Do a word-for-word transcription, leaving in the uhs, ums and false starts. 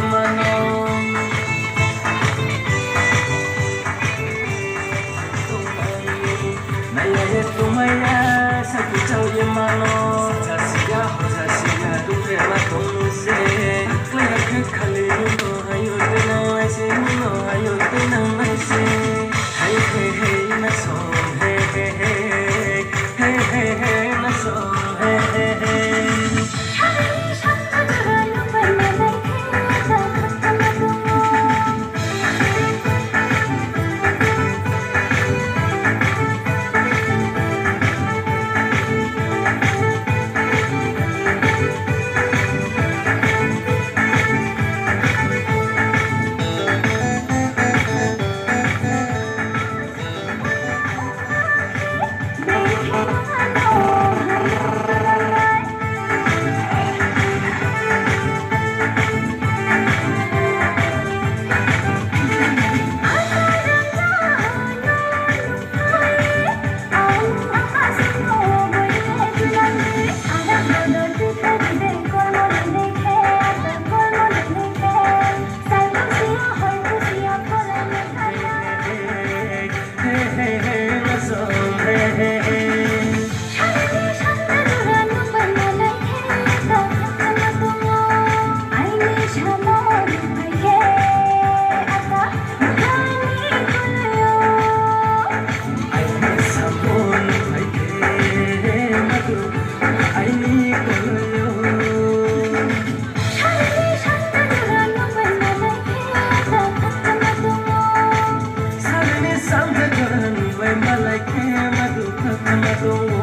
Mano. Naiya ye tumaya, saku chao ye mano. Jasiya, ho jasiya, dukhe ma tong se. Akla ya khe khali muno ayo tena aise, muno ayo tena aise. Hey, hey, hey, na song, hey, hey, hey. Hey, hey, hey, na song, hey, hey, hey. Salini sangha jora nungbai malai khe madu khatma tongo.